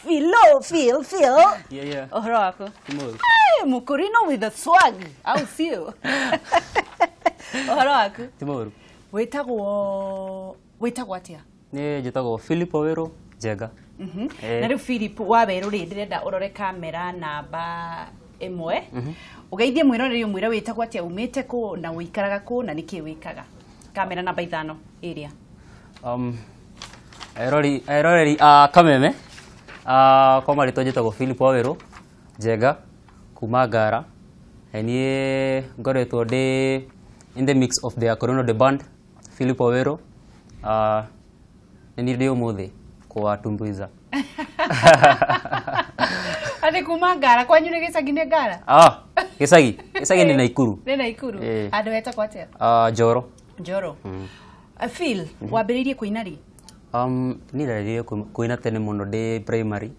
Philo, Phil, Phil. Yeah. Ũhoro waku? Ti mũru. Hey, Mukurino with the swag. Au sio? Ũhoro waku? Ti mũru. Wĩtagwo atĩa? Niĩ njĩtagwo Philip Owero Njenga. Na rĩu Philip wa werũ rĩ, ndĩrenda ũrore kamera namba 1, ũgeithie mwĩroreri, ũmwĩre wĩtagwo atĩa, umĩte kũ na ũikaraga kũ na nĩkĩ wĩkaga. Kamera namba 5 ĩrĩa. Eroreri a Kameme, kwa marĩtwa njĩtagwo Philip Wawerũ Njenga kuma Ngara. Niĩ ngoretwo ndĩ in the mix of the Akorino the band. Philip Wawerũ, nĩ niĩ ndĩ ũmũthĩ kũwatumbuiza. Atĩ kuma Ngara? Kwanyu nĩ gĩcagi, nĩ Ngara? Ah, gĩcagi nĩ Naikuru. Nĩ Naikuru? Ĩĩ. Handũ hetagwo atĩa? Njoro. Njoro. Phil, wambĩrĩirie kũina rĩ? Niĩ ndarĩrĩire kũina tene mũno ndĩ primary,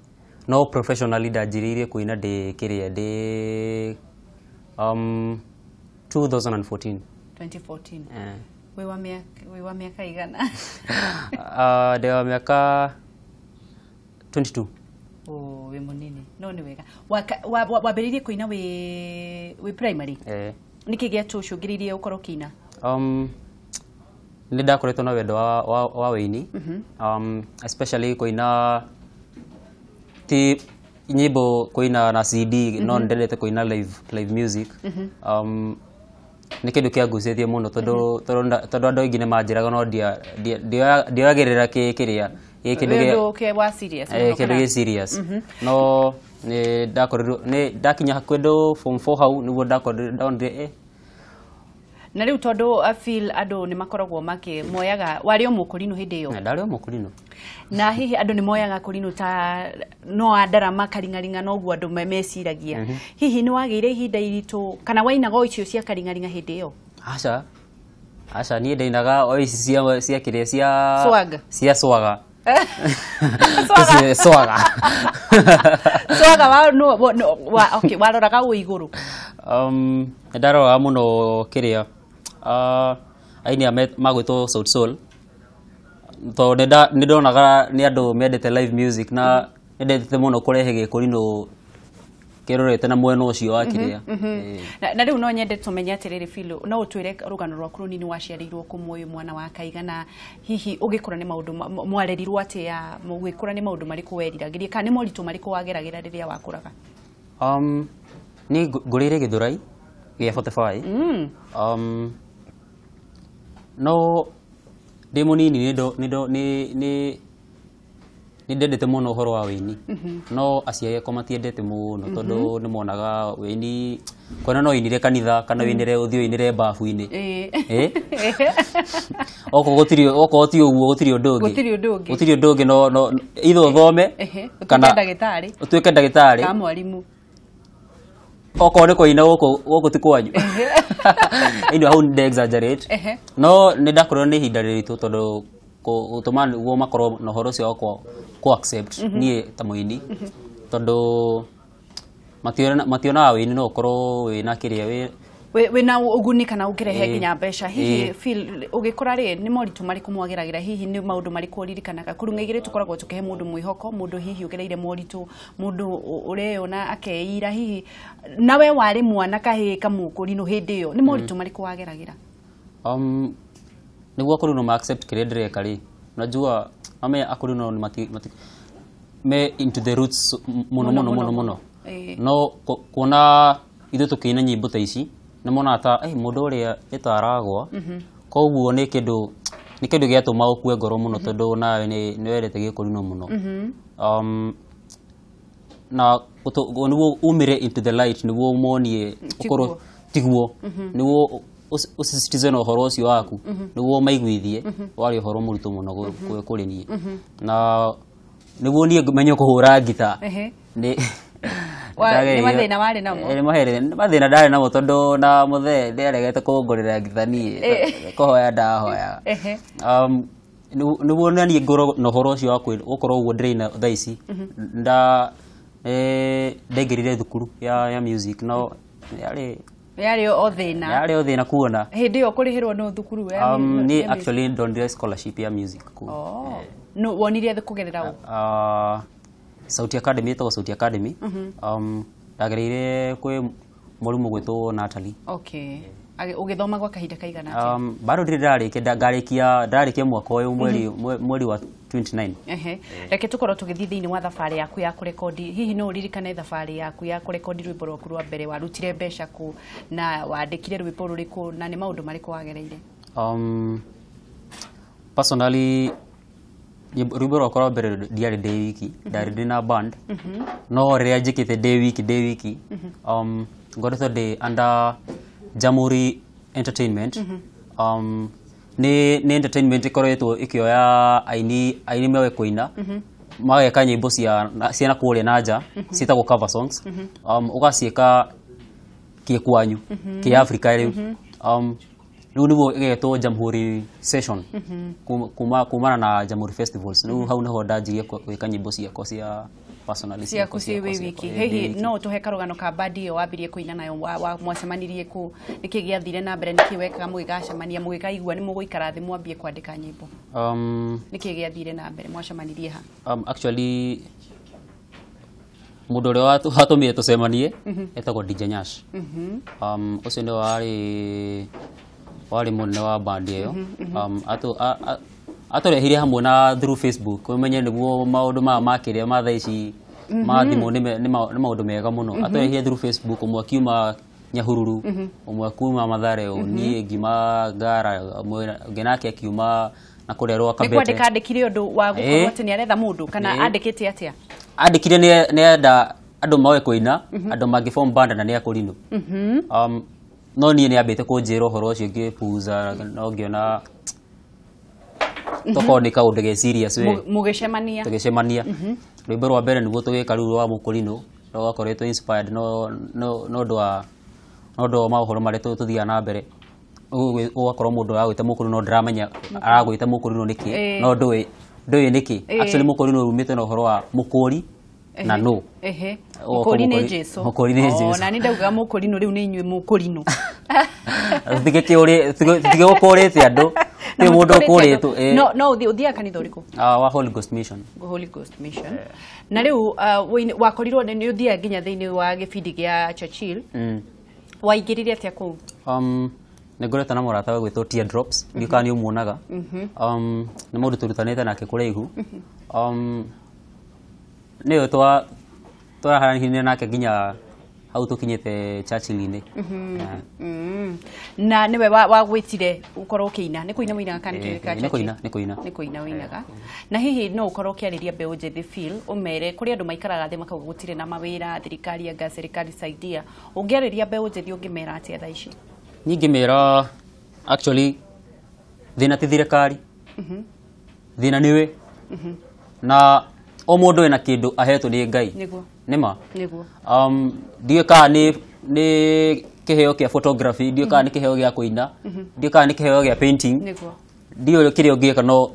no professionally ndanjĩrĩirie kũina ndĩ kĩrĩa ndĩ 2014. 2014? Eh. Wĩ wa mĩaka igana? Ndĩ wa mĩaka 22. Oh, wĩ mũnini no nĩ wega. Wambĩrĩirie kũina wĩ primary? Eh. Nĩkĩ gĩatũcũngĩrĩirie ũkorwo ũkĩina? Nĩ ndakoretwo na wendo wa wĩini, especially kũina ti nyĩmbo kũina na CD, no nĩ ndendete kũina live music. Nĩ kĩndũ kĩangucĩtie mũno tondũ andũ aingĩ nĩ manjĩraga no ndioyagĩrĩra kĩrĩa gĩ kĩndũ Wĩ ũndũ wa serious mũno? Kĩndũ Kana? Gĩ serious, no nĩ ndakorirwo nĩ ndakinya hakuhĩ ndũ form 4 hau nĩguo ndakorirwo ndonire Na rĩu tondũ Phil, andũ nĩ makoragwo makĩ moyaga warĩ o mũkũrinũ hĩndĩ ĩyo? Na ndarĩ o mũkũrinũ. Na hihi andũ nĩ moyaga kũrinũ ta no andarama karing'aring'a noguo andũ meciragia. Hihi nĩ wagĩire ihinda iritũ kana wainaga o icio cia karing'aring'a hĩndĩ ĩyo? Aca, aca, niĩ ndainaga o ici cia kĩrĩa cia Swag. Cia swaga. Swaga. Swaga. Swaga wa no, no, wa, okay, waroraga ũ igũrũ? Nĩ ndaroraga mũno kĩrĩa aini a magwĩtwo Sauti Sol, tondũ nĩ ndonaga nĩ andũ mendete live music na nĩ ndendete mũno kũrehe gĩkũrinũ kĩrorete na mwena ũcio wa kĩrĩa. Ĩĩ. Na rĩu no nyende tũmenye atĩrĩrĩ, Phil, no ũtwĩre rũgano rwaku rũnini, waciarĩirwo kũ, wĩ mwana wa kaigana, hihi ũgĩkũra nĩ maũndũ mwarerirwo atĩa, ũgĩkũra nĩ maũndũ marĩkũ weriragĩria kana nĩ moritũ marĩkũ wageragĩra rĩrĩa wakũraga? Niĩ ngũrĩire Gĩthũrai gĩa 45. No ndĩ mũnini nĩ ndo- nĩ ndo- nĩ nĩ nĩ ndendete mũno ũhoro wa wĩini, no aciari akwa matiendete mũno tondũ nĩ monaga wĩini kuona no ũinire kanitha kana ũinĩre ũthiĩ ũinĩre bafu-inĩ. Eh? Okorwo gũtirĩ, okorwo ti ũguo gũtirĩ ũndũ ũngĩ. Gũtirĩ ũndũ ũngĩ. Gũtirĩ ũndũ ũngĩ, no either ũthome Ũtuĩke kana ndagĩtarĩ. Ũtuĩke ndagĩtarĩ. Kana mwarimũ. Okorwo nĩ kũina gũkũ ti kwanyu. Anyway, hau nĩ exaggerate. No nĩ ndakorirwo nĩ ihinda rĩritũ tondũ gũtũma nĩguo makorwo na ũhoro ũcio wa kũ accept niĩ ta mũini, tondũ mationaga wĩini no ũkorwo wĩna kĩrĩa wĩ Wĩna ũguni kana ũngĩrehe nginya mbeca hihi. Phil, ũgĩkũra rĩ, nĩ moritũ marĩkũ mwageragĩra? Hihi nĩ maũndũ marĩkũ ũririkanaga? Kũrung'a igĩrĩ tũkoragwo tũkĩhe mũndũ mwĩhoko, mũndũ hihi ũgereire moritũ, mũndũ ũreyona akeira hihi nawe warĩ mwana kahĩĩ kamũkũrinũ hĩndĩ ĩyo, nĩ moritũ marĩkũ wageragĩra? Nĩguo akorwo no ma accept kĩrĩa ndĩreka rĩ, unajua mame akorwo no mati me into the roots mũno mũno mũno mũno. No kuona ithuĩ tũkĩina nyĩmbo ta ici nĩ monaga ta mũndũ ũrĩa nĩ ta aragwa, koguo nĩ kĩndũ gĩatũma ũkue ngoro mũno tondũ nawe nĩ wendete gĩkũrinũ mũno. Na nĩguo umĩre into the light, nĩguo monie ũkorwo tiguo, nĩguo ũsisitize na ũhoro ũcio waku, nĩguo maiguithie, warĩ ũhoro mũritũ mũno kũrĩ niĩ na nĩguo niĩ menye kũhũra ngita. Nĩ Nĩ mathĩna warĩ namo? Nĩ mathĩna ndarĩ namo tondũ na mũthee nĩaregete kũngũrĩra ngita, niĩ kũhoya ndahoyaga. Nĩguo na niĩ ngorwo na ũhoro ũcio wa gũkorwo ũguo ndĩraina thaa ici, ndaingĩrire thukuru ya music, no yarĩ Yarĩ o thĩna. Yarĩ o thĩna kuona. Hĩndĩ ĩyo kũrĩhĩrwo no thukuru ya Niĩ ya music? Actually ndonire scholarship ya music kũu. Oh. No wonire kũgerera ũ? Ah, Sauti Academy, ĩtagwo Sauti Academy. Ndagereire kwĩ mwarimũ gwĩtwo Natalie. Okay. Ũgĩthoma gwa kahinda kaigana atĩa? Bado ndirĩ ndararĩkia, ngarĩkia ndararĩkia mwaka ũyũ mweri wa 29. Ehe. Reke tũkorwo tũgĩthiĩ thĩinĩ wa thabarĩ yaku ya kũrekondi. Hihi no ũririkane thabarĩ yaku ya kũrekondi rwĩmbo rwaku rwa mbere? Warutire mbeca kũ na wandĩkire rwĩmbo rũrĩkũ na nĩ maũndũ marĩkũ wagereire? Personally, rwĩmbo rwakwa rwa mbere ndiarĩ ndĩ wiki, ndarĩ ndĩ na band. No rĩrĩa njĩkĩte ndĩ wiki, ngoretwo ndĩ under Jamhuri Entertainment. Nĩ entertainment ĩkoretwo ĩkĩoya aini mewe kũina, mageka nyĩmbo cia na kũrĩa na nja ciĩtagwo cover songs, ũgaciĩka kĩkwanyu kĩ Africa. Rĩu rĩu nĩguo ĩgetwo Jamhuri Session, kumana na Jamhuri Festivals. Rĩu hau nĩho ndanjirie gwĩka nyĩmbo ciakwa cia personally. Ciaku ciĩ wĩ wiki. Hihi no tũhe karũgano ka bandi ĩyo wambirie kũina nayo? Mwacemanirie kũ? Nĩkĩ gĩathire na mbere? Nĩkĩ wekaga mũgĩgacemania, mũgĩkaigua nĩ mũgũikara thĩ mwambie kwandĩka nyĩmbo? Nĩkĩ gĩathire na mbere? Mwacemanirie ha? Actually, mũndũ ũrĩa watũmire tũcemanie etagwo DJ Nyash. Ũcio nĩwe warĩ mũnene wa bandi ĩyo. Atũrehire hamwe na through Facebook. Ũmenye nĩguo maũndũ maya makĩrĩa ma thaa ici ma thimũ nĩ maũndũ mega mũno. Atũrehire through Facebook, ũmwe akiuma Nyahururu, ũmwe akiuma Mathare, niĩ ngiuma Ngara, ũngĩ nake akiuma na kũrĩa rwa Nĩ Kabete. kwandĩka andĩkire ũndũ wa gũkorwo atĩ nĩ aretha mũndũ kana andĩkĩte atĩa? Andĩkire nĩ enda andũ moe kũina, andũ mangĩ form band na nĩ akũrinũ. No niĩ nĩ ambĩte kũnjĩra ũhoro ũcio ngĩpuza, no ngĩona tokorwo nĩ kaũndũ ge serious we. Mũgĩcemania. Tũgĩcemania. Rwĩmbo rwa mbere nĩguo tũgĩka rĩu rwa mũkũrinũ, rwakoretwo inspired no ũndũ wa maũhoro marĩa tũthiaga na mbere. Ũgakorwo mũndũ aragwĩta mũkũrinũ no ndaramenya aragwĩta mũkũrinũ nĩkĩ, no ndũĩ nĩkĩ. Actually, mũkũrinũ umĩte na ũhoro wa mũkũri na no. Mũkũri nĩ Jesu. Mũkũri nĩ Jesu. Na nĩ ndaugaga mũkũrinũ rĩu nĩ inyuĩ mũkũrinũ. Tũtige gũkũrĩte andũ. Na Kwĩ mũndũ mũtikũrĩte ũkũrĩtwo. andũ. No ũthiaga kanitha ũrĩkũ? Ah, wa Holy Ghost Mission. Holy Ghost Mission. Na rĩu wakorirwo nĩ ũthiaga nginya thĩinĩ wa gĩbindi gĩa Churchill. Waingĩrire atĩa kũu? Nĩ ngoretwo na mũrata wa gwĩtwo Teardrops, ndiũĩ kana nĩ ũmuonaga. Nĩ mũndũ tũrutanĩte nake kũraihu. Nĩwe twaharanire nake nginya hau tũkinyĩte Churchill-inĩ. Na nĩwe wagwĩtire ũkorwo ũkĩina? Nĩ kũina ũinaga kana nĩ kĩĩ? Nĩ kũina, nĩ kũina. Nĩ kũina ũinaga. Na hihi no ũkorwo ũkĩarĩria mbeũ njĩthĩ, Phil, ũmere kũrĩ andũ maikaraga thĩ makauga gũtirĩ na mawĩra, thirikari anga serikali saidia. Ũngĩarĩria mbeũ njĩthĩ ũngĩmera atĩa thaa ici? Niĩ ngĩmera, actually, thĩna ti thirikari, thĩna nĩwe, na o mũndũ ena kĩndũ ahetwo nĩ Ngai. Nĩma. Ndiũĩ kana nĩ kĩheo kĩa photography, ndiũĩ kana nĩ kĩheo gĩa kũina, ndiũĩ kana nĩ kĩheo gĩa painting, ndiũĩ kĩrĩa ũngĩka, no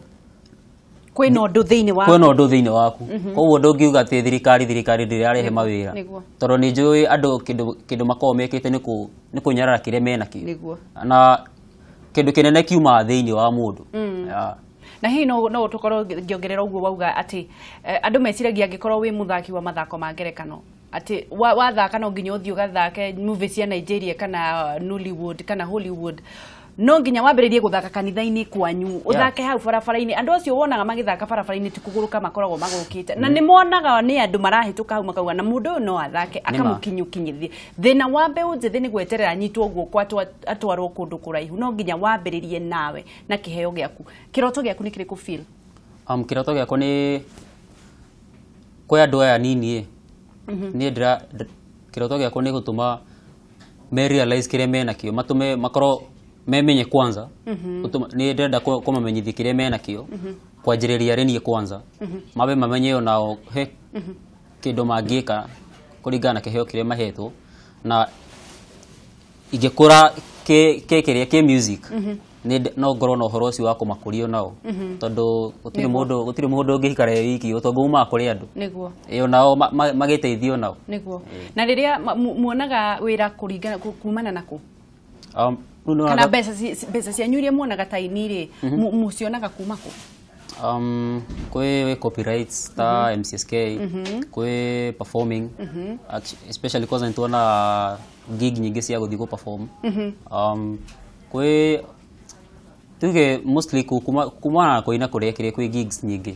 Kwĩna ũndũ thĩinĩ wa kwĩna ũndũ thĩinĩ waku. Koguo ndũngiuga atĩ thirikari ndĩrarehe mawĩra, tondũ nĩ njũĩ andũ kĩndũ makoragwo mekĩte nĩ kũnyarara kĩrĩa menakĩo. Na kĩndũ kĩnene kiumaga thĩinĩ wa mũndũ. Yeah. Na hihi no tũkorwo ngĩongerera ũguo wauga atĩ andũ meciragia angĩkorwo wĩ mũthaki wa mathako ma ngerekano atĩ wathaka no nginya ũthiĩ ũgathake movie cia Nigeria kana Nollywood kana Hollywood. No nginya wambĩrĩrie gũthaka kanitha-inĩ kwanyu, ũthake hau barabara-inĩ. Andũ acio wonaga magĩthaka barabara-inĩ ti kũgũrũka makoragwo magũrũkĩte, na nĩ monaga nĩ andũ marahĩtũka hau makauga na mũndũ ũyũ no athake, akamũkinyũkinyithia. Thĩna wa mbeũ njĩthĩ nĩ gweterera anyitwo guoko atwarwo kũndũ kũraihu. No nginya wambĩrĩrie nawe na kĩheo gĩaku. Kĩroto gĩaku nĩ kĩrĩkũ, Phil? Kĩroto gĩakwa nĩ kwĩ andũ aya nini ĩ, niĩ kĩroto gĩakwa nĩ gũtũma me realize kĩrĩa menakĩo, matũme makorwo memenye kwanza. Nĩ ndĩrenda kũmamenyithia kĩrĩa menakĩo, kwanjĩrĩria arĩ niĩ kwanza, mabe mamenye onao he kĩndũ mangĩka kũringana na kĩheo kĩrĩa mahetwo. Na ingĩkũra kĩ kĩrĩa kĩ music, no ngorwo na ũhoro ũcio wa kũmakũria nao, tondũ gũtirĩ mũndũ ũngĩikara e wiki, ũtonga umaga kũrĩ andũ. Ĩyo nao magĩteithio nao. Nĩguo. Na rĩrĩa muonaga wĩra kũringana kumana na kũ? Rĩu nĩ Kana mbeca cianyu iria muonaga ta ini rĩ, mucionaga kuma kũ? Kwĩ copyrights ta MCSK, kwĩ performing, especially kwanza nituona gig nyingĩ cia gũthiĩ gũ perform. Kwĩ tuge mostly kumana na kũina kũrĩa kĩrĩa kwĩ gigs nyingĩ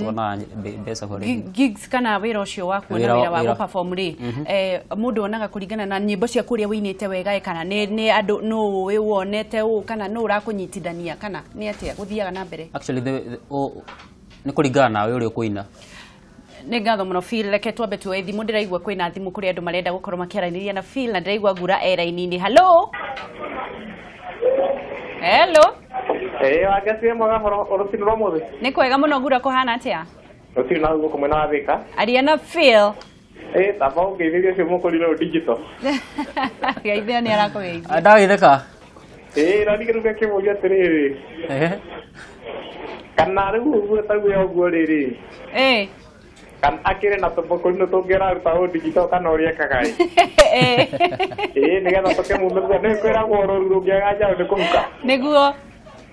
tuona mbeca kũrĩa. Gigs kana wĩra ũcio wa kuona Wĩra- wĩra wa wĩra. gũ-perform rĩ, mũndũ onaga kũringana na nyĩmbo ciaku ũrĩa wĩinĩte wega ĩ, kana nĩ andũ nũ ũĩ wonete ũũ, kana nũ ũrakũnyitithania, kana nĩ atĩa gũthiaga na mbere? Actually nĩ kũringana nawe ũrĩa ũkũina. Nĩ ngatho mũno, Phil. Reke twambe tuoe thimũ. Ndĩraigua kwĩna thimũ kũrĩ andũ marenda gũkorwo makĩaranĩria na Phil, na ndĩraigua ngura e raini-inĩ. Hello, hello. Ĩĩ, wangeci mwega rũcinĩ rwa mũthĩ. Nĩ kwega mũno. Ngura, kũhana atĩa? Rũcinĩ na gũkũ mwena wa Thika. Aria na Phil. Ĩĩ, tamba ũngeithĩrie ũcio mũkũrinũ digital. Geithia, nĩ arakũgeithia. Ndagĩtheka. Ĩĩ, na ningĩ rĩu ngakĩmũria atĩrĩrĩ, kana rĩu ũguo taguo ũguo rĩrĩ, kana akĩrĩ na tũmũkũrinũ tũngĩ araruta ũ digital kana ũrĩa ekaga ĩ? Ĩĩ, nĩgetha tũkĩmumĩria nĩ kwĩragwo rũru rũngĩaga njaũ nĩ kũhuka. Nĩguo.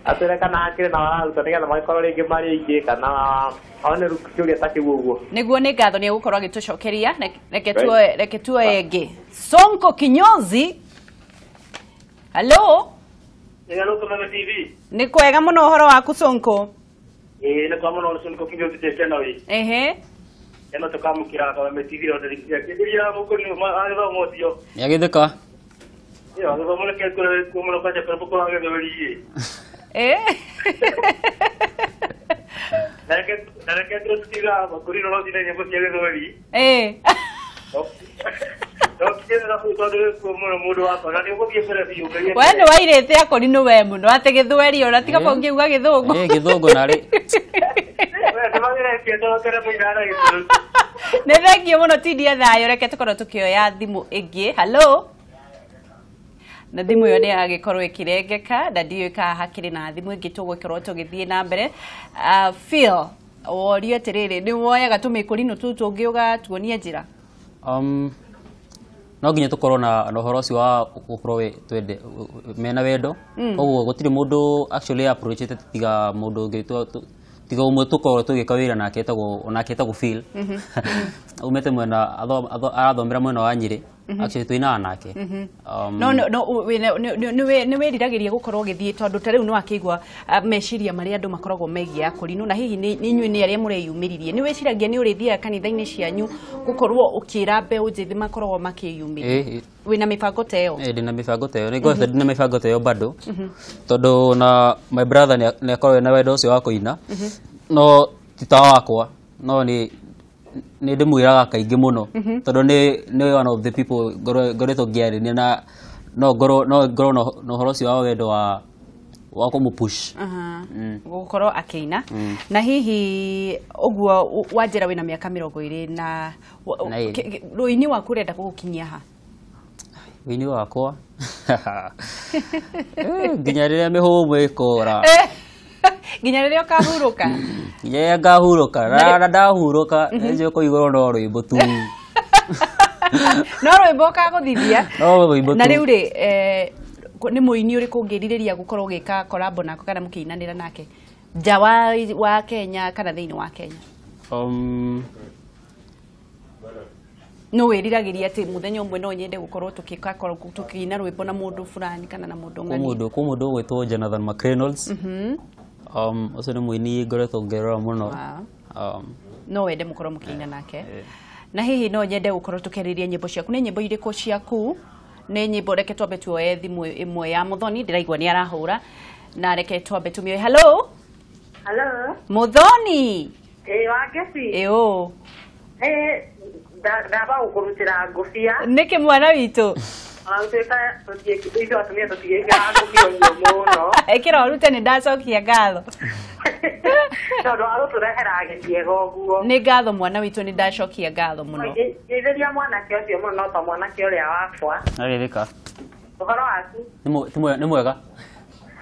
Atwĩre kana akĩrĩ na araruta nĩgetha magĩkorwo rĩngĩ marĩ aingĩ, kana one rĩu kĩũria ta kĩu ũguo. Nĩguo, nĩ ngatho, nĩ egũkorwo agĩtũcokeria. Reke tuoe ĩngĩ. Sonko Kinyozi, hello. Nĩgarũkũ TV. Nĩ kwega mũno. Ũhoro waku, Sonko? Ĩĩ, nĩ kwa mũno. Sonko Kinyozi tena ĩ. Ĩno tũkamũkĩra Kameme TV yothe kĩndĩria mũkũrinũ agĩthoma ũcio. Nĩagĩtheka. Ĩyo agĩthoma nĩkĩo kuo mũno kwanja kũrĩa kũrĩa gĩthweri ĩ. Na reke tũtiga mũkũrinũ no cine nyĩmbo cia gĩthweri. No kĩrĩa kũu tondũ kuo mũno mũndũ wakwa na nĩ ũgũthiĩ mbere biũ Ngai. We nĩ wairĩte akũrinũ we mũno atĩ gĩthweri ona tiga ũngiuga gĩthũngũ. Ĩ, gĩthũngũ narĩ. We nĩmageretie tondũ mũigana gĩthweri. Nĩ thengio mũno, tindia thayũ. Reke tũkorwo tũkĩoya thimũ ĩngĩ. Hello, na thimũ ĩyo nĩ yagĩkorwo ĩkĩrengeka na ndiũĩ kana hakĩrĩ na thimũ ĩngĩ tũgũkorwo tũgĩthiĩ na mbere. Phil, worio atĩrĩrĩ, nĩ woyaga tũmĩkũrinũ tũu tũngĩ ũgatuonia njĩra? No nginya tũkorwo na ũhoro ũcio wa gũkorwo twende mena wendo. Koguo gũtirĩ mũndũ actually approachĩte tiga mũndũ ũngĩ tiga ũmwe tũkorwo tũgĩka wĩra nake etagwo, onake etagwo Phil, umĩte mwena arathomera mwena wa Nyĩrĩ. Actually tũinaga nake. No nĩ wĩriragĩria gũkorwo ũgĩthiĩ, tondũ ta rĩu nĩ wakĩigua meciria marĩa andũ makoragwo megiĩ akũrinũ, na hihi nĩ inyuĩ nĩ arĩa mũreyumĩririe, nĩ wĩciragia nĩ ũrĩthiaga kanitha-inĩ cianyu gũkorwo ũkĩra mbeũ njĩthĩ makoragwo makĩyumĩria? Ĩ, ĩ. Wĩna mĩbango ta ĩyo? Ĩ, ndĩna mĩbango ta ĩyo, nĩ ngoretwo ndĩna mĩbango ta ĩyo bado, tondũ na my brother nĩ akoragwo na wendo ũcio wa kũina, no ti ta wakwa, no nĩ ndĩmwĩraga kaingĩ mũno tondũ nĩ one of the people ngoretwo ngĩarĩria na no ngorwo na ũhoro ũcio wa wendo wa kũmũpush. Gũkorwo akĩina. Na hihi ũguo wanjĩra wĩna mĩaka 22 Na ĩrĩ. Rũini waku ũrenda gũgũkinyia ha? Wĩini wakwa, nginya rĩrĩa mĩhũmũ ĩkora. Nginya rĩrĩa ũkahurũka. Nginya rĩrĩa ngahurũka, na ndahurũka nĩnjũĩ kũu igũrũ no rwĩmbo tu. No rwĩmbo ũkagũthithia. No rwĩmbo tu. Na rĩu rĩ, nĩ mũini ũrĩkũ ũngĩrirĩria gũkorwo ũgĩka collabo nako kana mũkĩinanĩra nake nja wa Kenya kana thĩinĩ wa Kenya? No wĩriragĩria atĩ mũthenya ũmwe no nyende gũkorwo tũkĩka tũkĩina rwĩmbo na mũndũ fulani kana na mũndũ kwĩ ng'ani? Mũndũ ũgwĩtwo Jonathan McReynolds. Ũcio nĩ mũini ngoretwo ngĩrora mũno. No wende mũkorwo mũkĩina nake. Na hihi no nyende gũkorwo tũkĩarĩria nyĩmbo ciaku, nĩ nyĩmbo irĩkũ ciaku? Nĩ nyĩmbo, reke twambe tuoe thimũ ĩmwe ya Mũthoni, ndĩraigua nĩ arahũra, na reke twambe tũmĩoe. Hello. Hello. Mũthoni. Ĩ, Wangeci. Ĩũ. Ĩ, ndamba gũkũrutĩra ngũbia. Nĩkĩ, mwana witũ? Ona gũtuĩka ithuĩ atumia tũtigĩkĩraga ngũbia ũguo mũno. Ĩkĩra ũrute, nĩ ndacokia ngatho. Tondũ wa gũtũrehera ageni ega ũguo. Nĩ ngatho, mwana witũ, nĩ ndacokia ngatho mũno. Ngeithĩria mwanake ũcio mũno, no ta mwanake ũrĩa wakwa. Agĩthĩka. Ũhoro waku? Nĩ mwega.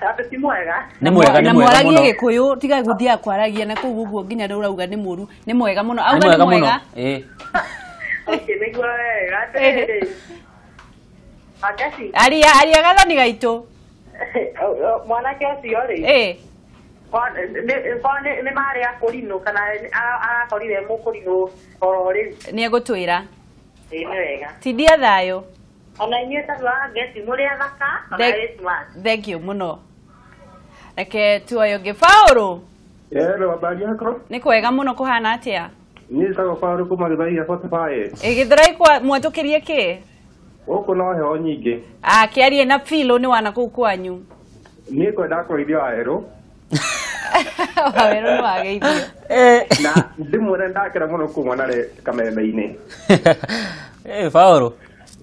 Andũ ti mwega. Nĩ mwega, nĩ Na mwega mwaragie mũno. Gĩkũyũ, tiga gũthiaga kwaragia na kũu ũguo nginya nĩ ũrauga nĩ mũru. Nĩ mwega mũno. Nĩ Auga nĩ mwega mũno. mwega. Ĩ. Okay, nĩguo wega. Atĩrĩrĩ. Wangeci. Aria, aria, gathoni gaitũ. Mwanake ũcio rĩ, Nĩ marĩ akũrinũ kana arakorire mũkũrinũ oro rĩu. Nĩ egũtwĩra. Ĩĩ nĩ wega. Tindia thayũ. Ona inyuĩ ta ngeti mũrĩ athaka ona ĩ smart. Thank you mũno. Reke tuoye ũngĩ. Paũlũ. Hello, habari yako? Nĩ kwega mũno, kũhana atĩa? Niĩ njĩtagwo Paũlũ kuma Gĩthweri gĩa 45. Ĩ Gĩthweri kwa mwatũkĩrie kĩ? Gũkũ no heho nyingĩ. Ah, kĩarie na Philo nĩ wana kũu kwanyu. Niĩ ngwenda kũgeithio Wawerũ. Wawerũ nĩ wageithio. Na ndĩmwĩre ndakena mũno kumwona rĩ kameme-inĩ. Paũlũ.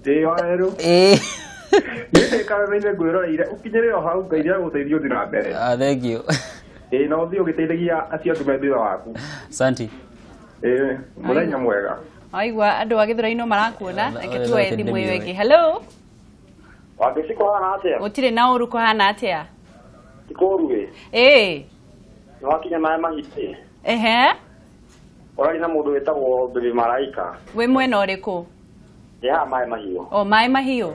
Ĩ Wawerũ. Niĩ ndĩ kameme-inĩ ngwĩroreire ũkinyĩre o hau Ngai nĩagũteithia ũthiĩ na mbere. Ah, thank you. Ĩ na ũthiĩ ũgĩteithagia acio angĩ me thutha waku. Asante. Ĩ mũthenya mwega. Waigua andũ a Gĩthweri-inĩ marakuona, reke tuoye thimũ ĩyo ĩngĩ. Hello. Wangeci kũhana atĩa? Gũtirĩ na ũru, kũhana atĩa? Ti kũũru ĩ. Ĩ. Nĩ wakinya maĩ mahiũ. Ehe. Ũraria na mũndũ wĩtagwo Baby Malaika. Wĩ mwena ũrĩkũ? Ndĩ haha maĩ mahiũ. O maĩ mahiũ?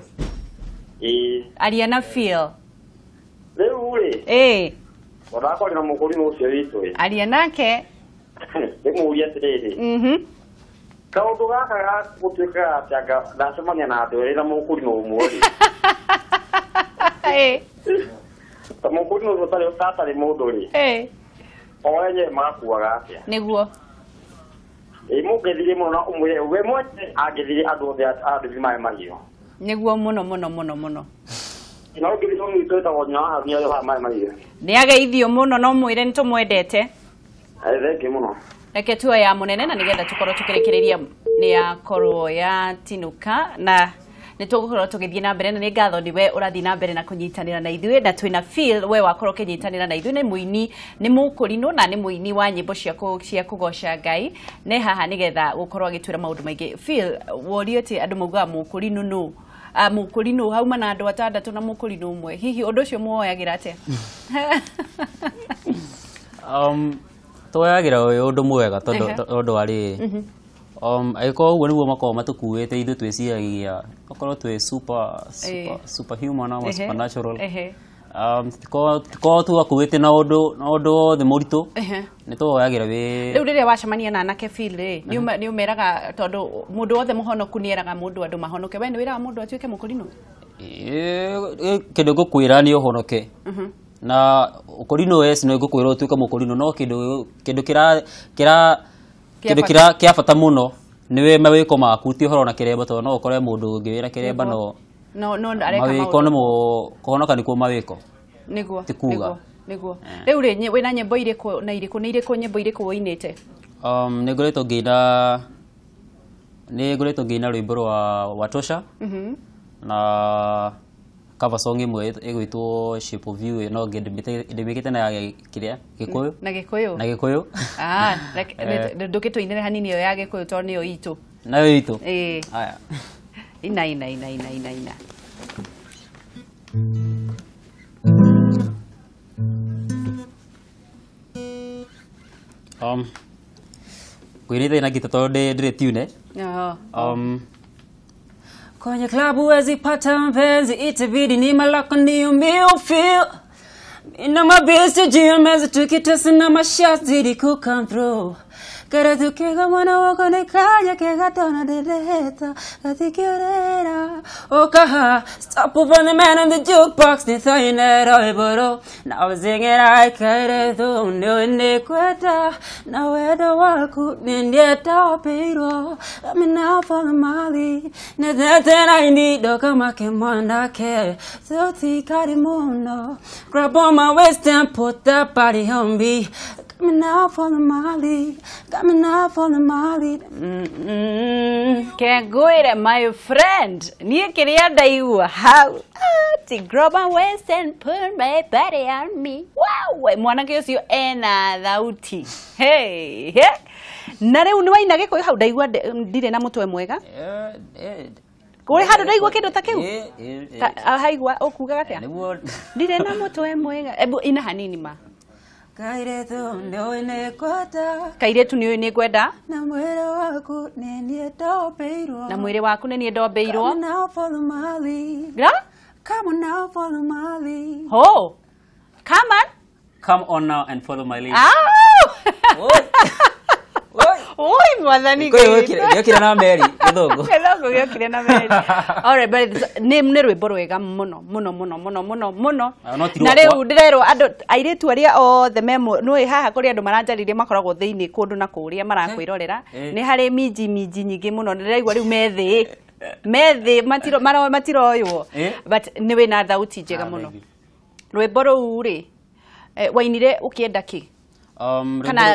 Ĩ. Aria na Phil. Rĩu rĩ. Ĩ. Ũrakwaria na mũkũrinũ ũcio witũ ĩ. Aria nake. Ndĩmũrie atĩrĩrĩ. Kaũndũ gaka ga gũtuĩkaga atĩ anga ndacemania na andũ erĩ na mũkũrinũ ũmwe rĩ. Ĩ. Ta mũkũrinũ ũcio atarĩ mũndũ rĩ. Ĩ. O enyewe magakuaga atĩa? Nĩguo. Ĩ mũngĩthirie mũno na ũmwĩre we mwene angĩthirie andũ othe a ndũthi maĩ mahiũ. Nĩguo mũno mũno mũno mũno. Na ũngĩthiĩ ũmwĩte wĩtagwo nyina wa Harũni arĩ haha maĩ mahiũ. Nĩ ageithio mũno no mwĩre nĩ tũmwendete. Thank you mũno. Reke tuoye ya mũnene na nĩgetha tũkorwo tũkĩrĩkĩrĩria nĩ yakorwo yatinũka na nĩ tũgũkorwo tũgĩthiĩ na mbere na nĩ ngatho nĩ we ũrathiĩ na mbere na kũnyitanĩra na ithuĩ na twĩna Phil we wakorwo ũkĩnyitanĩra na ithuĩ nĩ mũini nĩ mũkũrinũ na nĩ mũini wa nyĩmbo cia kũgoca Ngai nĩ haha nĩgetha gũkorwo agĩtwĩra maũndũ maingĩ. Phil worio atĩ andũ maugaga mũkũrinũ nũ mũkũrinũ hauma na andũ atandatũ na mũkũrinũ ũmwe, hihi ũndũ ũcio muoyagĩra atĩa? Tuoyagĩra ũyũ ũndũ mwega tondũ warĩ angĩkorwo ũguo nĩguo makoragwo matũkuĩte ithuĩ twĩciragia okorwo twĩ superhuman ama supernatural tikorwo tũgakuĩte na ũndũ wothe mũritũ nĩ tuoyagĩra wĩ rĩu rĩrĩa wacemania na anake Phil rĩ nĩ ũmeraga tondũ mũndũ wothe mũhonoku nĩ eraga mũndũ andũ mahonoke, we nĩ wĩraga mũndũ atuĩke mũkũrinũ? Kĩndũ ngũkwĩra nĩ ũhonoke na ũkũrinũ yes no ngũkwĩra ũtuĩke mũkũrinũ no kĩndũ kĩra kĩa bata mũno nĩ we mawĩko maku ti ũhoro na kĩremba tondũ no ũkore mũndũ ũngĩ wĩna kĩremba no no areka mawĩko nĩmo kũhonoka nĩkuo mawĩko nĩguo ti kuga nĩguo. Rĩu rĩ wĩna nyĩmbo irĩkũ na irĩkũ nĩ irĩkũ nyĩmbo irĩkũ wũinĩte? Nĩ ngoretwo ngĩina rwĩmbo rwa Watosha na cover song ĩmwe ĩgwĩtwo Shape of You no ndĩmĩkĩte na kĩrĩa Gĩkũyũ na Gĩkũyũ na Gĩkũyũ. Ah, ndũkĩtũinĩre hanini ĩyo ya Gĩkũyũ tondũ nĩyo itũ nayo itũ. Ĩĩ. Aya. Ina ina ina ina ina ina. Ngwĩrĩte na gita tondũ ndĩrĩ tune. Kwenye klabu huwezi pata mpenzi, itabidi ni malako ndiyo mi feel. Ina mabesti juu ya meza tukitesa na mashots zidi ku come through. Karatukega mwana wako nikaja kegatona dedeta gatikiorera okaha stop over the man on the jukebox ni thainera iboro na uzingera ikaire thu ni kweta na wedo waku ni ndieta peiro amina follow mali na tena indi doka makemwanda ke sauti karimuno grab on my waist and put that body on me. Got me now for the Molly, got me now for the Molly. Can't go it, my friend. Niĩ kĩrĩa ndaigua hau to grab my waist and put my body on me. Wow, mwanake ũcio ena thauti. Hey, hey. Na rĩu nĩ waina Gĩkũyũ hau ndaigua ndirĩ na mũtwe mwega. Kũrĩ handũ ndaigua kĩndũ ta kĩu? Haigua ũkugaga atĩa? Ndirĩ na mũtwe mwega. Ebu ina hanini ma. Kairetu nĩũĩ nĩngwenda. Kairetu nĩũĩ nĩngwenda. Na mwĩrĩ waku nĩ niĩ ndombeirwo. Na mwĩrĩ waku nĩ niĩ ndombeirwo. Come now follow Molly. Yeah? Come on now follow Molly. Ho. Come on. Come on now and follow my lead. Oi mwathani gĩokire na meri gĩthũngũ. Gĩthũngũ gĩokire na meri. All right, but nĩ rwĩmbo rwega mũno mũno mũno mũno mũno mũno. Na rĩu ndĩrerwo andũ airĩtu arĩa othe memo nĩ haha kũrĩ andũ maranjarĩria makoragwo thĩinĩ kũndũ na kũrĩa marakwĩrorera. Nĩ harĩ minji nyingĩ mũno ndĩraigua rĩu methĩ. Methĩ matiroywo. But nĩ wĩna thauti njega mũno. Rwĩmbo rũu rĩ wainire ũkĩenda kĩ?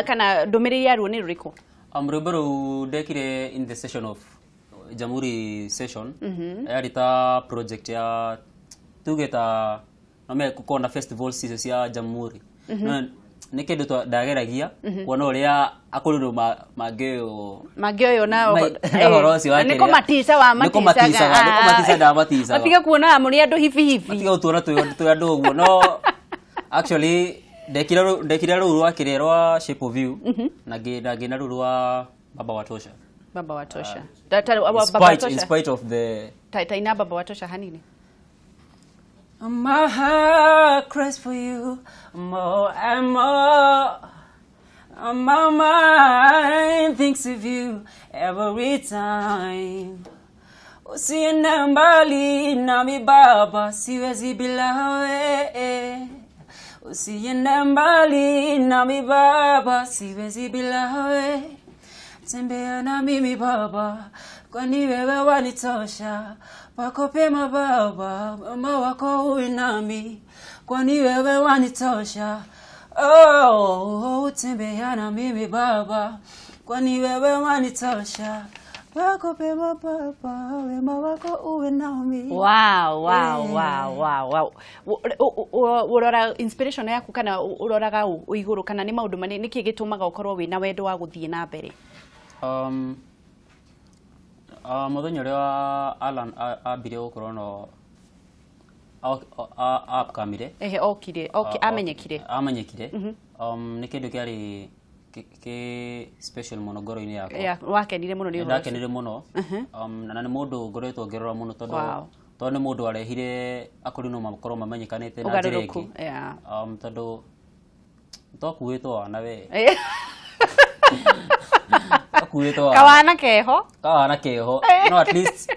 Kana ndũmĩrĩri yaruo nĩ rũrĩkũ? Rwĩmbo rũu ndekire in the session of Jamhuri session. Yarĩ ta project ya tuge ta no gũkorwo na festivals icio cia Jamhuri. Nĩ kĩndũ ndageragia kuona ũrĩa akũrũ mangĩoywo na ũhoro ũcio wa nĩ kũmaticaga nĩ ndamaticaga matige kuonaga mũrĩ andũ hibi hibi matige gũtuona twĩ andũ ũguo no actually ndekire rũu rwa kĩrĩa rwa Shape of You na ngĩna rũu rwa Baba Watosha. Baba Watosha. In spite of the taina Baba Watosha hanini. My heart cries for you more and more. My mind thinks of you every time. Usiende mbali nami baba, siwezi bila wewe. Usiende mbali nami baba, siwezi bila wewe. Tembea na mimi baba, kwani wewe wanitosha. Pako pema baba, mama wako uwe nami, kwani wewe wanitosha. Oh, tembea na mimi baba, kwani wewe wanitosha. Pako pema baba, wema wako uwe nami. Wow, wow, wow, wow, wow. Urora inspiration yaku kana uroraga iguru kana ni maundu mani niki gitumaga ukorwo wina wendo wa guthie na mbere? Muthenya uria Alan ambire gukorwo no akamire ehe okire amenyekire ni kindu kiari ki special muno ngoro-inĩ yakwa. Wakenire muno ni ndakenire muno na ni mundu ngoretwo ngirora muno tondu tondu ni mundu arehire akorino makorwo mamenyekanite na njira ingi tondu twakuĩtwo wana we akuĩtwo kawana keho no at least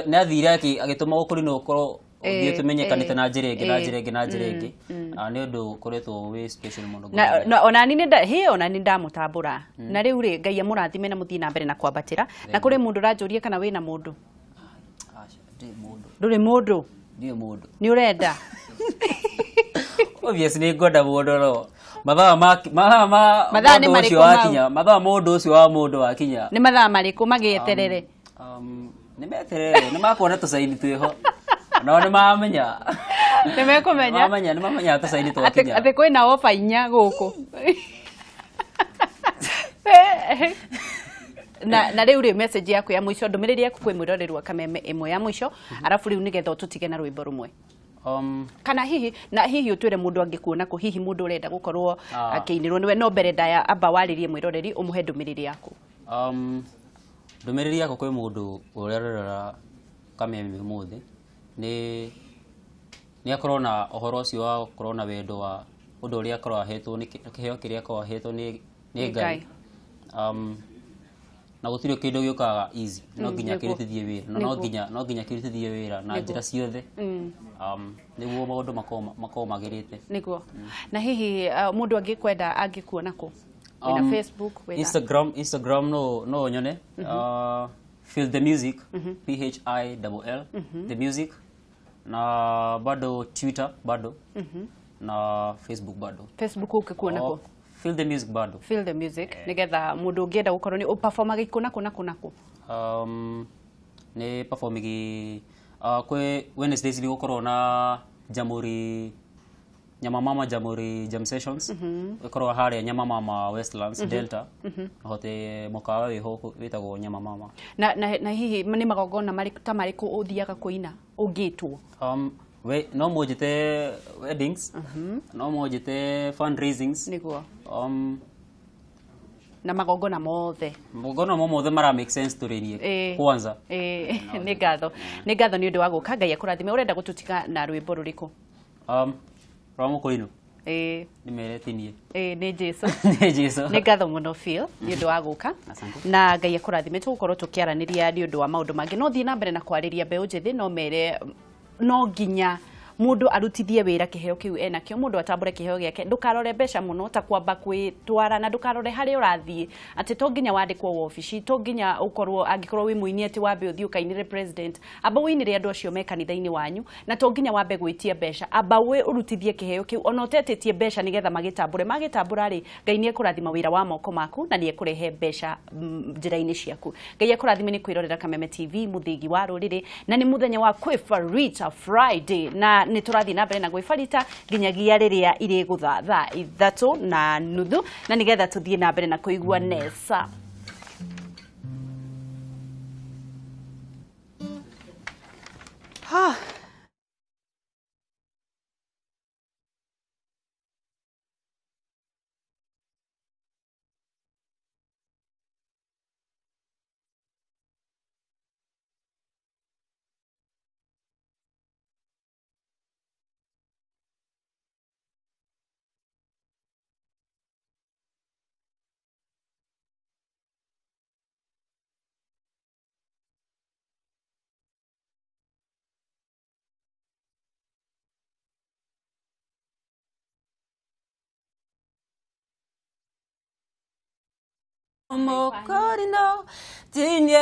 ni athire agĩtũma gũkũrinwo ũkorwo ũthiĩ tũmenyekanĩte na njĩra ĩngĩ na njĩra ĩngĩ na njĩra ĩngĩ nĩ ũndũ ũkoretwo wĩ special mũno na onani nĩ ndamũtambũra na rĩu rĩ Ngai amũrathime na mũthiĩ na mbere na kwambatĩra. Na kũrĩ mũndũ ũranjũria kana wĩna mũndũ? Ndũrĩ mũndũ? Ndirĩ mũndũ. Nĩ ũrenda? Obviously nĩ ngwenda mũndũ no mathaa ma mũndũ ũcio wakinya mathaa mũndũ ũcio wa mũndũ wakinya nĩ mathaa marĩkũ magĩeterere? Nĩ meterere nĩ makuona tũcaini twĩho no nĩ mamenya nĩ mekũmenya mamenya nĩ mamenya tũcaini twakinya atĩ kwĩna ofa inya gũkũ. Na rĩu rĩ message yaku ya mũico ndũmĩrĩri yaku kwĩ mwĩroreri wa Kameme ĩmwe ya mũico arabu rĩu nĩgetha ũtũtige na rwĩmbo rũmwe. Kana hihi na hihi utwire mundu angikuona ku hihi mundu urenda gukorwo akiinirwo niwe no mbere ndaya amba waririe mwiroreri umuhe ndumiriri yaku. Ndumiriri yakwa kwi mundu uria urerora Kameme umuthi ni akorwo na uhoro ucio wa gukorwo na wendo wa undu uria akorwo ahetwo ni kiheo kiria akorwo ahetwo ni Ngai. Na gutire kindu giukaga easy no nginya kirutithie wira no nginya kirutithie wira na njira ciothe niguo maundu makorwo magirite niguo. Na hihi mundu angikwenda angikuona ku wina Facebook wina Instagram no nyone Feel the Music PHILL the Music na bado Twitter bado na Facebook bado. Facebook ukikuona ku Feel the Music bado. Feel the Music nigetha mundu ungienda gukorwo ni uperformaga ikuna kuna kuna ku ni performigi kwi Wednesdays ni gukorwo na Jamhuri Nyama Mama Jamhuri Jam Sessions ikorwo haria Nyama Mama Westlands Delta hote mukawa wiho witagwo Nyama Mama. Na hihi ni magongona mariku ta mariku uthiaga kuina ungitwo? We no mujite weddings no mujite fundraisings niguo na magongona mothe magongona mothe mara make sense to rini kwanza. Ni ngatho ni ngatho ni undu wa guka Ngai akurathime. Urenda gututiga na rwimbo ruriku? Rwa Mukurino. Ndĩmere ti niĩ. Nĩ Jesu. Nĩ Jesu. Nĩ ngatho mũno Phil nĩ ũndũ wa gũka. Na Ngai akũrathime. Tũgũkorwo tũkĩaranĩria nĩ ũndũ wa maũndũ mangĩ. No thiĩ na mbere na kwarĩria mbeũ njĩthĩ, no mere no nginya mundu arutithie wira kiheo kiu enakio, mundu atambure kiheo giake, ndukarore mbeca muno ta kwamba kwitwara na ndukarore haria urathie ati to nginya wandikwo wabici, to nginya ukorwo angikorwo wi muini ati wambe uthie ukainire president, amba uinire andu acio me kanitha-ini wanyu, na to nginya wambe gwitia mbeca, amba we urutithie kiheo kiu ona utetitie mbeca nigetha magitambure, magitambura ri Ngai ni ekurathima wira wa moko maku na ni ekurehe mbeca njira-ini ciaku. Ngai ekurathime ni kwirorera Kameme TV muthigi wa ruriri, na ni muthenya wa Kwibarita Friday, na nĩ tũrathiĩ na mbere na gwĩbarita nginyagia rĩrĩa irĩ gũtha thaa 3:30, na nĩgetha tũthiĩ na mbere na kũigua Nesa. Ha. Mokorino tinye,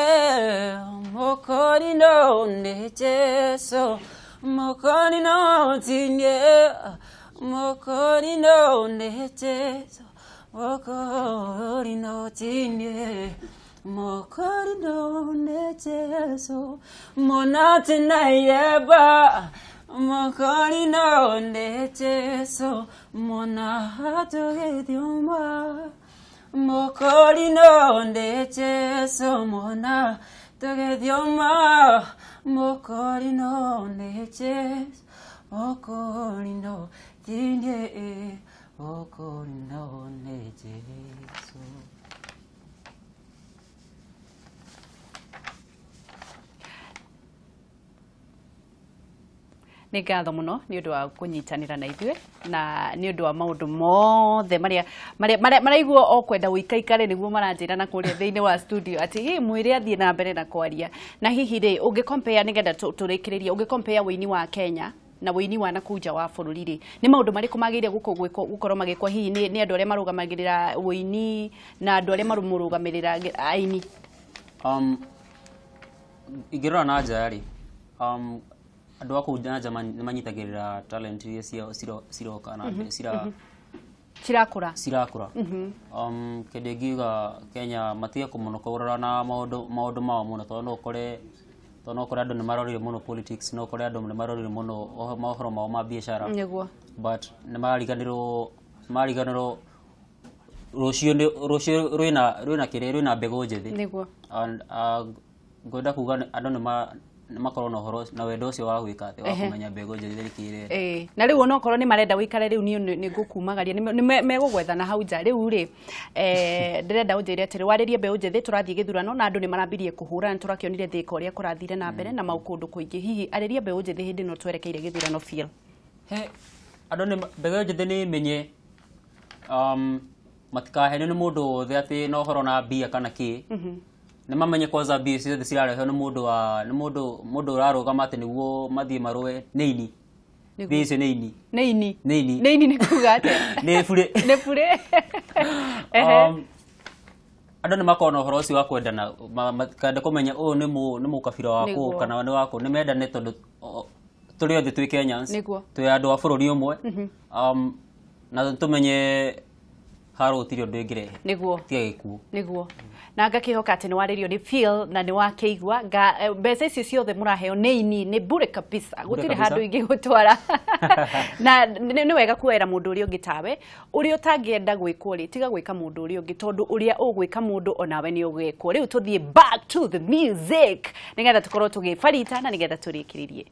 mokorino ne Jesu, mokorino tinye, mokorino ne Jesu, mokorino tinye, mokorino ne Jesu, monate na yeba, mokorino ne Jesu, monato gedioma. Mokorino ne Jesu, mona togedioma, mokorino ne Jesu, mokorino tinye, mokorino ne Jesu. Nĩ ngatho mũno nĩ ũndũ wa kũnyitanĩra na ithuĩ na nĩ ũndũ wa maũndũ mothe marĩa maraigua o kwenda ũikaikare nĩguo maranjĩra na kũrĩa thĩinĩ wa studio atĩ hĩ mwĩre athiĩ na mbere na kwaria. Na hihi rĩ ũngĩ compare, nĩgetha tũrĩkĩrĩrie, ũngĩ compare wũini wa Kenya na wũini wa nakũu nja wa bũrũri rĩ, nĩ maũndũ marĩkũ magĩrĩire gũkorwo magĩkwo hihi nĩ andũ arĩa marũgamagĩrĩra wũini na andũ arĩa marũgamĩrĩra aini? Ingĩrora na nja rĩ, andũ a kũu na nja nĩ manyitagĩrĩra talent iria ciroka na cirakũra. Kĩndũ ingiuga Kenya matige mũno kũrora na maũndũ mao mũno, tondũ no ũkore andũ nĩ marorire mũno politics, no ũkore andũ nĩ marorire mũno mohoro mao ma biacara, but nĩ marariganĩrwo rũciũ rwĩna kĩrĩa, rwĩna mbegũ njĩthĩ. And ngwenda kuga andũ nĩ makorwo na ũhoro na wendo ũcio wa gwĩka atĩ wa kũmenya mbegũ njĩthĩ nĩkĩ. Na rĩu onokorwo nĩ marenda wĩikare rĩu niĩ nĩ ngũkumagaria, nĩ megũgwetha na hau nja. Rĩu rĩ ndĩrenda ũnjĩre atĩrĩ, warĩrie mbeũ njĩthĩ, tũrathiĩ gĩthurano na andũ nĩ marambirie kũhũra, nĩ tũrakĩonire Thika ũrĩa kũrathire na mbere na maũkũndũ kũingĩ. Hihi arĩria mbeũ njĩthĩ hĩndĩ ĩno twerekeire gĩthurano Phil. He andũ nĩ mbeũ njĩthĩ nĩ menye matikahenio nĩ mũndũ wothe atĩ no ũhoro na mbia kana kĩ. Nĩ mamenye kwanza mbia ciothe cirarehwo nĩ mũndũ wa nĩ mũndũ ũrarũgama atĩ nĩguo mathiĩ marũe nĩ ini. Mbia icio nĩ ini. Nĩ ini. Nĩ ini. Nĩ ini nĩ kuga atĩa? Nĩ burĩ. Nĩ burĩ. Andũ nĩ makorwo na ũhoro ũcio wa kwendana, matikende kũmenya ũyũ nĩ mũkabira wakũ kana nĩ wakũ, nĩ mendane tondũ tũrĩ othe twĩ Kenyans, twĩ andũ a bũrũri ũmwe, na tũmenye haro gũtirĩ ũndũ ĩngĩrehe nĩguo tiga gĩkuũ. Nĩguo. Na ngakĩhoka atĩ nĩ warĩrio nĩ Phil na nĩ wakĩigua mbeca icio ciothe mũraheo nĩ ini, nĩ bure kabisa, gũtirĩ handũ ingĩgũtwara. Na nĩ wega kuoera mũndũ ũrĩa ũngĩ tawe, ũrĩa ũtangĩenda gwĩkwo rĩ, tiga gwĩka mũndũ ũrĩa ũngĩ, tondũ ũrĩa ũgwĩka mũndũ onawe nĩ ũgwĩkwo. Rĩu tũthiĩ back to the music nĩgetha tũkorwo tũgĩbarita na nĩgetha tũrĩkĩrĩrie.